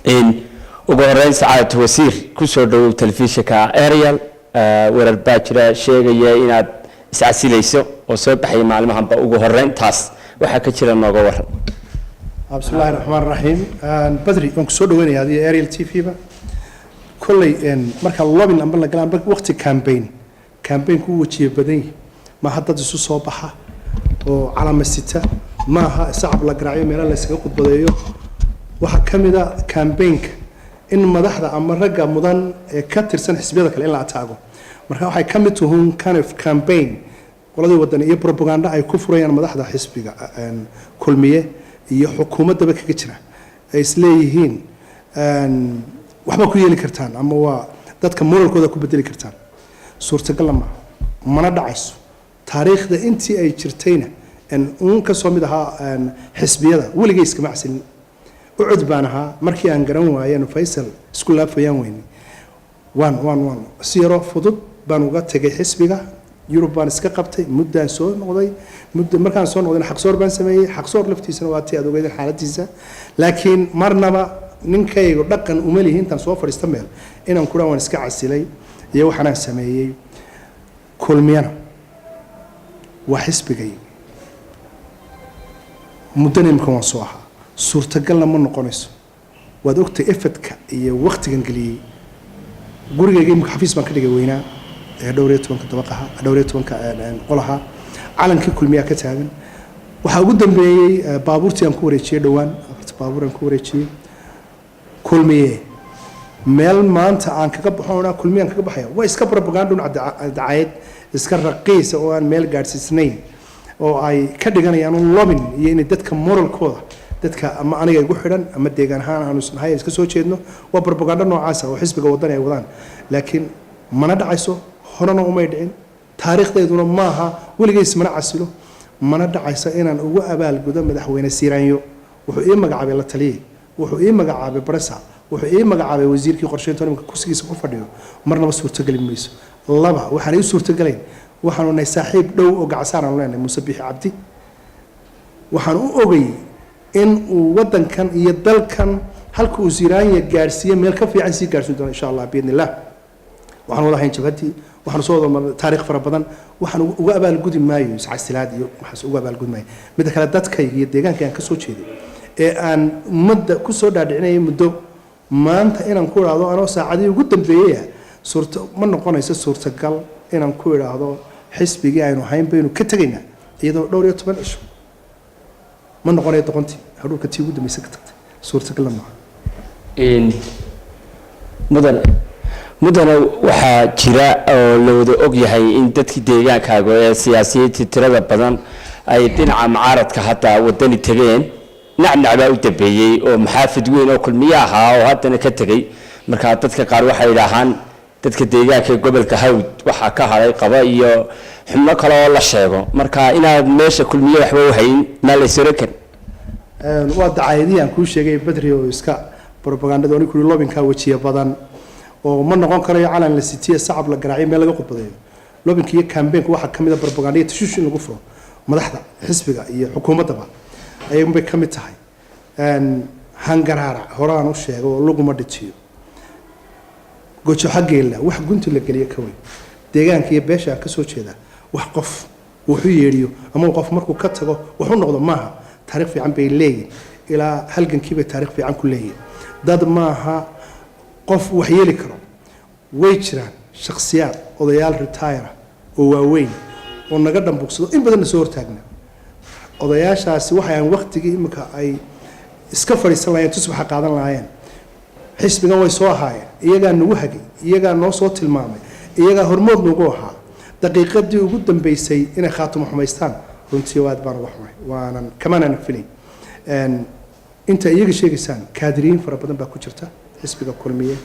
Ugu horeyn, sacaadatu wasiir, kusoo dhawow telefishinka Ariel. Warar baa jira sheegaya inaad iscasilayso oo soo baxaya maalmahanba. Ugu horeyn, taas waxaa ka jira nooga waran. Bismi Illaahi raxmaan raxiim. Badri, waan kusoo dhaweynaya adiga Ariel TV ba. Kolley marka lobbying amba la gala amba waqti campaign, campaign ku wajiyo badan yahay. Maaha dad isu soo baxa oo calama sita, maaha sacab la garaaciyo, meelo la iskaga khudbadeeyo. Waxaa ka mid a campaignka in madaxda ama ragga mudan ee ka tirsan xisbiyada kale in la ataago. Marka waxay ka mid tuhuun kind of campaign qoladii Wadani iyo propaganda ay ku furayaan madaxda xisbiga Kulmiye iyo xukuumaddaba kaga jira, ay isleeyihiin waxba ku yeeli kartaan ama waa dadka moralkooda ku bedeli kartaan. Suurtagalla maaha, mana dhacayso. Taariikhda intii ay jirtayna uun ka soo mid ahaa xisbiyada, weligay iskama casilin. Ucud baan ahaa. Markii aan garan waayeen Faysal isku laafayaan weyne, waan si yaroo fudud baan uga tegay xisbiga. Yurub baan iska qabtay, muddaan soo noqday. Muddo markaan soo noqdayna Xaqsoor baan sameeyey. Xaqsoor laftiisana waa tii aad ogeydeen xaaladiisa. Laakiin marnaba ninkaygu dhaqan uma lihi intaan soo fadhiista meel inaan kudhaan waan iska casilay iyo waxaanaan sameeyey. Kulmiyana waa xisbigayga, muddana imika waan soo ahaa. Suurtagalna ma noqonayso. Waad ogtay effortka iyo waktigan geliyey. Gurigayga imika xafiis baan ka dhigay weynaa ee dhowr iyo tobanka dabaqaha, dhowr iyo tobanka qolaha. Calankii Kulmiyaa ka taagan. Waxaa ugu dambeeyey baabuurtii aan ku wareejiyey dhowaan, afarta baabuur aan ku wareejiyey Kulmiye. Meel maanta aan kaga baxo Kulmiye aan kaga baxaya waa iska propaganda, dacayad iska raqiisa oo aan meel gaadhsiisnayn, oo ay ka dhiganayaan un lobbying iyo inay dadka moralkooda, dadka ama aniga igu xidhan ama deegaan ahaan aanu isnahay iska soo jeedno. Waa propaganda noocaasa oo xisbiga Wadani ay wadaan, laakiin mana dhacayso, horena umay dhicin, taariikhdeeduna maaha. Weligeys mana casilo, mana dhacayso inaan ugu abaalgudo madaxweyne Siiraanyo. Wuxuu ii magacaabay la taliyey, wuxuu ii magacaabay baresa, wuxuu ii magacaabay wasiirkii qorsheynta, imika kursigiisa ku fadhiyo. Marnaba suurtogeli mayso. Laba, waxaan ii suurtogelayn, waxaanu nahay saaxiib dhow oo gacasaar aanu leenahay Muuse Biixi Cabdi. Waxaan u ogay in uu waddankan iyo dalkan halka uu Siiraanya gaadhsiiye meel ka fiican sii gaadhsiin doono, insha Allah, biidni illah. Waxaan wada hayn jabhaddii, waxaanu soo wada marnay taariikh fara badan. Waxaan uga abaalgudi maayo iscasilaad iyo waxaas uga abaalgudi maayo. Midda kale, dadkayga iyo deegaanka aan ka soo jeeday ee aan ummadda ku soo dhaadhicinayay muddo, maanta inaan ku idhaahdo anoo saacadihii ugu dambeeyaya, suurta ma noqonayso. Suurtagal inaan ku idhaahdo xisbigii aynu hayn baynu ka tegaynaa iyadoo dhowr iyo toban cisho ma noqonayo. Doqontii hadhuurka tii ugu dambaysa ka tagtay, suurtagalna maaha. Mudane, waxaa jira oo la wada og yahay in dadkii deegaankaaga ee siyaasiyiintii tirada badan ay dhinaca mucaaradka hadda Wadani tegeen. Nacnac baa u dambeeyey oo maxaafid weyn oo Kulmiye ahaa oo haddana ka tegey. Marka dadka qaar waxay idhaahaan dadka deegaanka ee gobolka Hawd waxaa ka hadhay Qaba iyo xubno kale oo la sheego. Marka inaad meesha Kulmiye waxba u hayn maa la is oran karin? Waa dacaayadihii aan kuu sheegay, Badri, oo iska propagandada ani kuri. Lobbyingkaa wejiya badan oo ma noqon karayo calan la sitiye, sacab la garaaciyo, meel laga khudbadeeyo. Lobbyingka iyo campaignka waxaa ka mid a propaganda iyo tashuush in lagu furo madaxda xisbiga iyo xukuumaddaba, ayuunbay ka mid tahay. Hangaraara horaan u sheego oo laguma dhitiyo gojo xaggeella wax gunti la geliyo ka weyn. Deegaanka iyo beesha aan ka soo jeeda wax qof wuxu yeedhiyo ama qof markuu ka tago wax u noqdo maaha. Taariikh fiican bay leeyihin, ilaa halgankii bay taariikh fiican ku leeyihin. Dad maaha qof wax yeeli karo. Way jiraan shakhsiyaad, odayaal retire oo waaweyn oo naga dhambuuqsado, in badanna soo hortaagna. Odayaashaasi waxay aan waktigii imika ay iska fadhiisan lahaayeen, tusbaxa qaadan lahaayeen. Xisbigan way soo ahaayeen, iyagaa nagu hagay, iyagaa noo soo tilmaamay, iyagaa hormood nagu ahaa. Daqiiqadii ugu dambeysay inay khaatumo xumaystaan, runtii aad baan uga xumay, waanan kamaanaan filayn. Inta iyaga sheegaysaan, kaadiriyiin fara badan baa ku jirta xisbiga Kulmiye.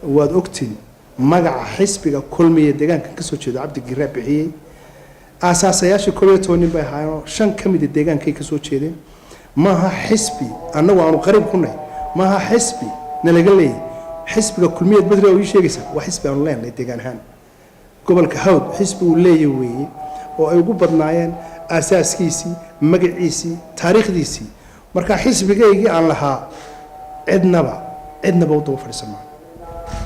Waad ogtiin magaca xisbiga Kulmiye deegaankan kasoo jeedo Cabdi Giraa bixiyey. Aasaasayaashii 11 nin bay ahaayeenoo shan ka mida deegaankay kasoo jeedeen. Maaha xisbi annagu aanu qariib ku nahay, maaha xisbi nalaga leeyahy. Xisbiga Kulmiyeed, Badri, oo ii sheegaysaa, waa xisbi aanu leenahay deegaan ahaan. Gobolka Hawd xisbi uu leeyahy weeye oo ay ugu badnaayeen aasaaskiisii, magaciisii, taariikhdiisii. Marka xisbigaygii aan lahaa cidnaba Cidnaba u daba fadhiisan maayo.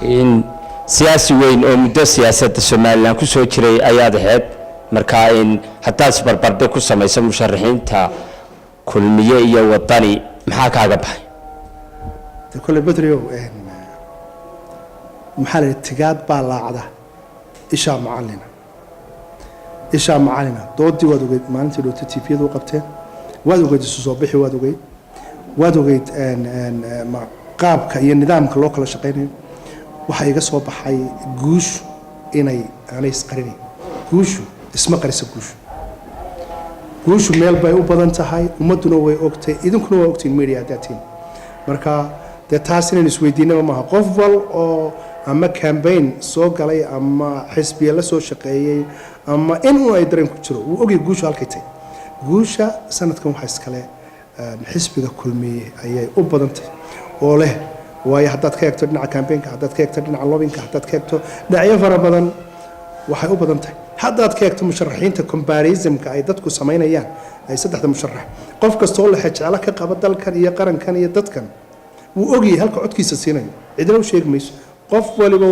In siyaasi weyn oo muddo siyaasadda Somaliland ku soo jiray ayaad ahayd. Marka in haddaad isbarbardhig ku samayso musharaxiinta Kulmiye iyo Wadani, maxaa kaaga baxay? Dee kolley, Bedriow, maxaa la yidhi? Tigaad baa laacda, ishaa macallina, ishaa macallina. Doodii waad ogeyd maalintii dhootay TV-yadu u qabteen, waad ogeyd isu soo bixi, waad ogeyd qaabka iyo nidaamka loo kala shaqaynayo. Waxaa iga soo baxay guushu inay aanay isqarinayn. Guushu isma qarisa. Guushu meel bay u badan tahay, ummadduna way ogtay, idinkuna waa ogtiin, media haddaad tihiin. Marka dee taas inaynu isweydiinaba maaha. Qof wal oo ama campaign soo galay ama xisbiya la soo shaqeeyey ama in uun ay dareen ku jiro wuu ogyahay guushu halkay tahay. Guusha sanadkan waxaa iskale xisbiga Kulmiye ayay u badan tahay oo leh, waayo haddaad ka eegto dhinaca campaignka, haddaad ka eegto dhinaca lobbyingka, haddaad ka eegto dhinacyo fara badan, waxay u badan tahay. Haddaad ka eegto musharaxiinta, comparisonka ay dadku samaynayaan, ay saddexda musharax, qof kastoo lexe jeclo ka qaba dalkan iyo qarankan iyo dadkan wuu ogyahay halka codkiisa siinayo. Cidina u sheegi mayso. Qof waliba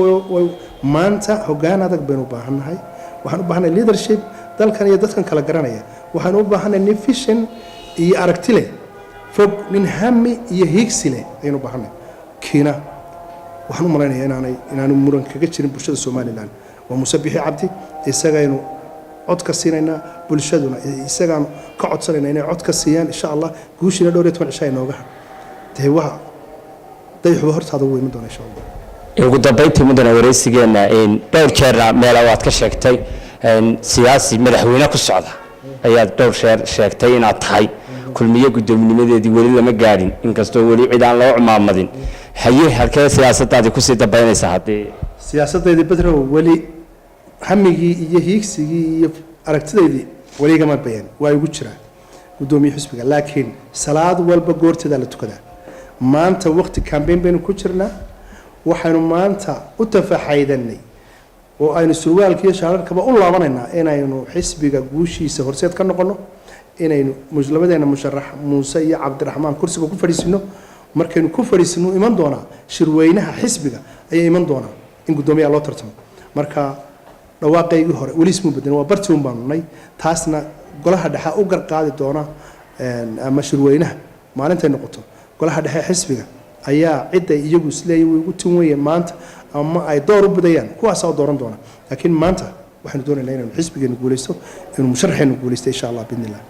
maanta hoggaan adag baynu u baahannahay. Waxaan u baahannahay leadership dalkan iyo dadkan kala garanaya. Waxaan u baahannahay nin vision iyo aragti leh fog, nin hami iyo hiigsi leh ayaynu u baahannahay. Kiina waxaan u malaynayaa inaanu muran kaga jirin bulshada Somaliland. Waa Muuse Bixi Cabdi. Isagaynu cod ka siinaynaa, bulshaduna isagaanu ka codsanayna inay cod ka siiyaan, insha Allah. Guushiina 14 cisha inooga har. Dee waa dayaxuba hortaada wuu iman doona, insha Allah. Ugu dambeyntii, mudane, wareysigeena dhowr jeerna meela waad ka sheegtay siyaasi madaxweyne ku socda ayaad dhowr jeer sheegtay inaad tahay. Kulmiye guddoominnimadeedii weli lama gaadhin, inkastoo weli cid aan loo cumaamadin. Haye, halkee siyaasadaadii kusii dambaynaysa haddii? Siyaasadaydi, Bedrow, weli hamigii iyo hiigsigii iyo aragtidaydii weli igama bayaan. Waa igu jiraa guddoomiye xisbiga, laakiin salaad walba goorteedaa la tukadaa. Maanta waqti campaign baynu ku jirnaa. Waxaynu maanta u tafaxaydanay oo aynu surwaalka iyo shaararkaba u laabanaynaa inaynu xisbiga guushiisa horseed ka noqono, inaynu labadeena musharax Muuse iyo Cabdiraxmaan kursiga ku fadhiisino. Markaynu ku fadhiisino, iman doonaa shirweynaha xisbiga ayaa iman doonaa in guddoomiyaha loo tartamo. Marka dhawaaqaygii hore weli ismuu bedelin, waa barti un baanu nay. Taasna golaha dhexe u garqaadi doona ama shirweynaha maalintay noqoto. Golaha dhexe xisbiga ayaa cidday iyagu isleeyihin way ugu tin weyeen maanta ama ay door u bidayaan, kuwaasaa u dooran doona. Laakiin maanta waxaynu doonaynaa inaynu xisbigeenu guulaysto, inuu musharaxeenu guulaysto, insha Allah, biidni illah.